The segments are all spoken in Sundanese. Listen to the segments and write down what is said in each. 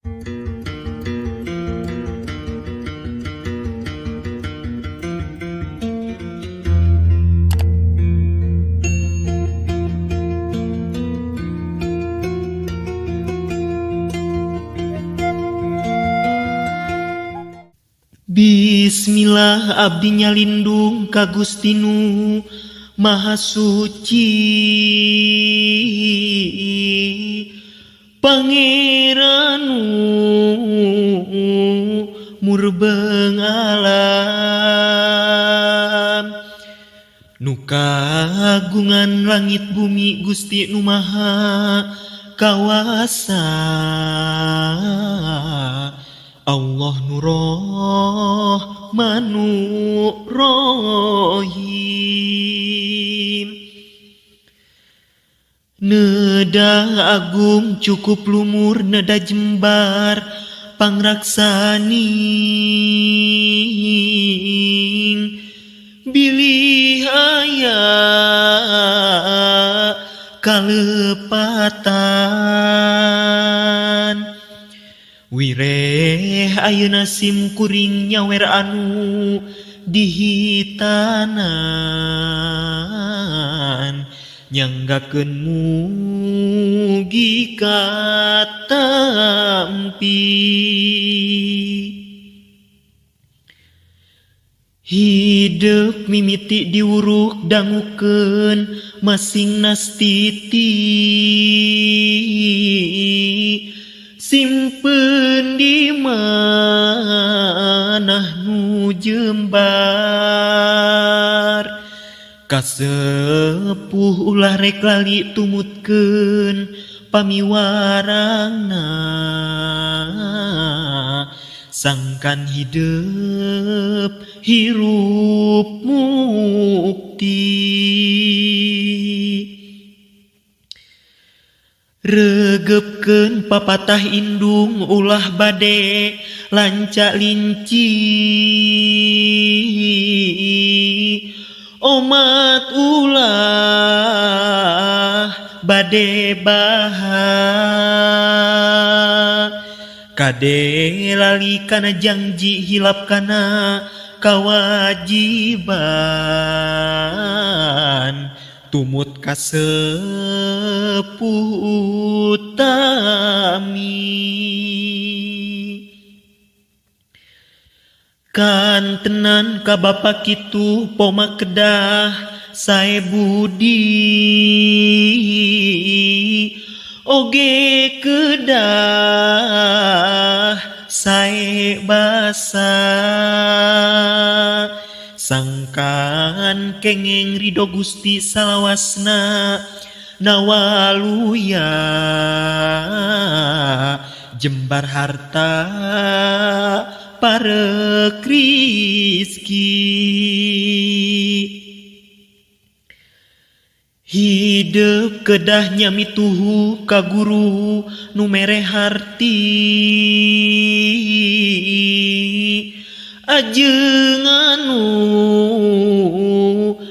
Bismillah abdi nyalindung ka Gusti nu Maha Suci, Pangeran nu murbeng alam, nu kagungan langit bumi Gusti nu Maha Kawasa. Allah Nurohmanu Rohim. Neda agung cukup lumur neda jembar pangraksaning, bilih aya kalepatan. Wireh ayeuna sim kuring nyawer anu dihitanan, nyanggakeun mugi katampi. Hidup mimiti diwuruk dangukeun masing nastiti, simpen di manah nu jembar. Kasepuh ulah rek lali tumutkeun pamiwarangna, sangkan hidup hirup mukti. Regepkeun papatah indung ulah bade lanca linci, omat ulah bade baha. Kade lali kana jangji hilap kana kawajiban, tumut kasepuh utami. Kantenan ka bapa kitu poma kedah sae budi, oge kedah sae basa. Sangkan kengeng ridho Gusti salawasna nawaluya, jembar harta parek rizki. Hidup kedah nyamituhu ka guru nu mere harti, ajeung anu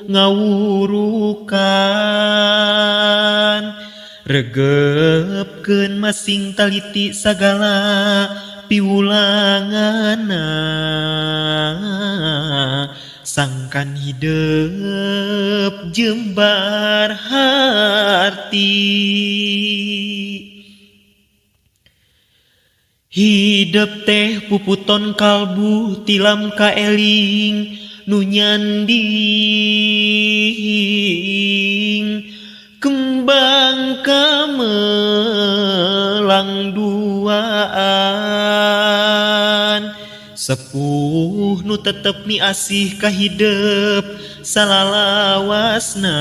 ngawurukan. Regepkeun masing taliti sagala piwulanganna, sangkan hidup jembar harti. Hidup teh puputon kalbu tilam kaeling nu nyanding, kembang kamelang duaan. Sepuh nu tetep miasih ka hidep salalawasna,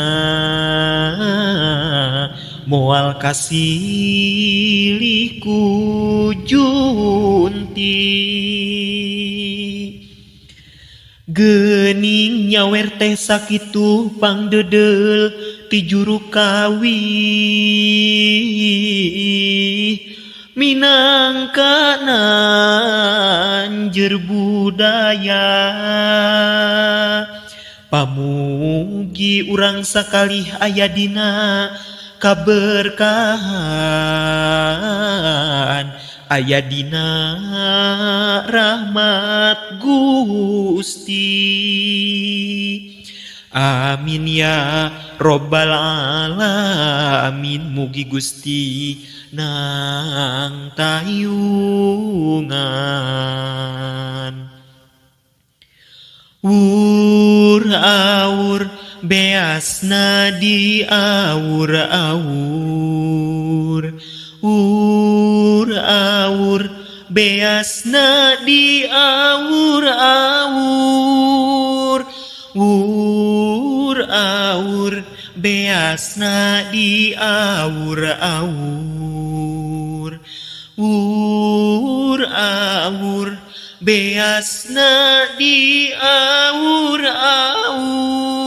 moal kasilih ku junti. Geuning nyawer teh sakitu pangdeudel ti juru kawih, minangka nanjeur budaya. Pamugi urang sakalih aya dina kaberkahan, aya dina rahmat Gusti. Amin ya robbal alamin. Mugi Gusti nang tayungan. Wur awur beasna di awur awur. Wur awur beasna di awur awur. Wur awur beasna di awur awur. Wur awur beasna di awur awur.